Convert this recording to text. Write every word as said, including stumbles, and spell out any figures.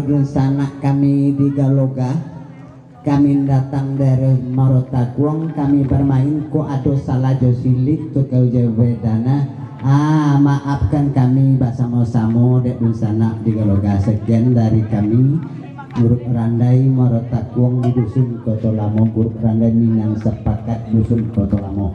Dunsanak kami di Galoga, kami datang dari Marotakuang, kami bermain, kok ado salah jo silik tu kau jo bedana. Ah, maafkan kami basamo-samo dek dunsanak di Galoga. Sekian dari kami, Guruk Randai Marotakuang di Dusun Koto Lamo, Guruk Randai Minang Sepakat Dusun Koto Lamo.